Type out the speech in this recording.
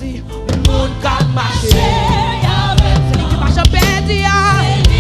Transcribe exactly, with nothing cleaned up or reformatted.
Moun k ap mache avèk li ki pa janm pèdi a.